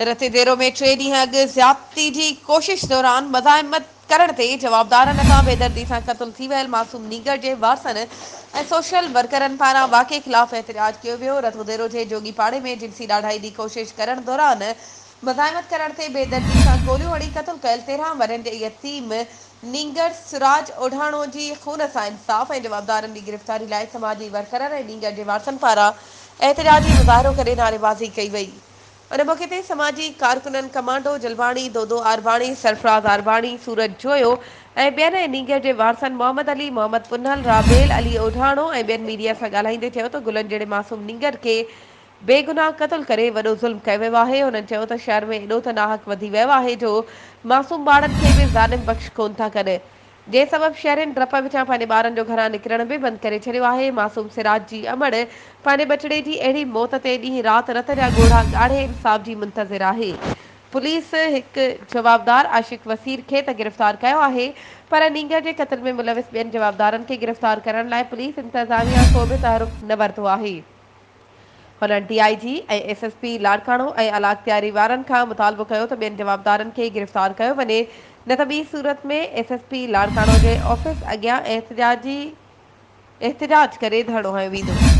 رتيديرو ۾ ٽي ڏينهن اڳ زيادتي جي ڪوشش دوران مزاحمت ڪرڻ تي جوابدارن هٿان بيدردي سان قتل ٿي ويل معصوم نينگر جي وارثن ۽ سوشل ورڪرن پاران واقعي خلاف احتجاج ڪيو ويو. رتوديرو جي جوڳي پاڙي ۾ جنسي ڏاڍائي جي ڪوشش ڪرڻ دوران مزاحمت ڪرڻ تي بيدردي سان گوليون هڻي قتل ڪيل 13 ورهين جي يتيم نينگر سراج اوڍاڻو جي خون سان انصاف ۽ جوابدارن جي گرفتاري لاء سماجي ورڪرن ۽ نينگر جي وارثن پاران احتجاجي مظاهرو ڪري نعريبازي ڪئي وئي. ان موقعي تي سماجي ڪارڪنن ڪمانڊو جلباڻي، دودو عارباڻي، سرفراز عارباڻي، سورج جويو ۽ ٻين ۽ نينگر جي وارثن محمد علي، محمد پنهل، رابيل علي اوڍاڻو ۽ ٻين ميڊيا سان ڳالهائيندي چيو ته گلن جهڙي معصوم نينگر کي بيگناهه قتل ڪري وڏو ظلم ڪيو ويو آهي. هنن چيو ته شهر ۾ ايڏو ته ناحق وڌي ويو آهي جو معصوم ٻارڙن کي به ظالم بخش ڪونه ٿا ڪن. جنهن سبب شهرين ڊپ وچان پنهنجي ٻارن جو گهران نڪرڻ به بند ڪري ڇڏيو آهي، معصوم سراج جي امڙ پنهنجي ٻچڙي جي اهڙي موت تي ڏينهن رات رت جا ڳوڙها ڳاڙهي انصاف جي منتظر آهي، پوليس هڪ جوابدار عاشق وسير کي ته گرفتار ڪيو آهي پر نينگر جي قتل ۾ ملوث ٻين جوابدارن کي گرفتار ڪرڻ لاء پوليس انتظاميا ڪو به تحرڪ نه ورتو آهي. هنن D I G ۽ S S P Larkana ۽ اعليٰ اختياري وارن کان مطالبو ڪيو ته ٻين جوابدارن کي گرفتار ڪيو وڃي نه ته ٻي صورت ۾ ايس ايس پي لاڙڪاڻو جي آفيس اڳيان احتجاجي احتجاج ڪري ڌرڻو هنيو ويندو.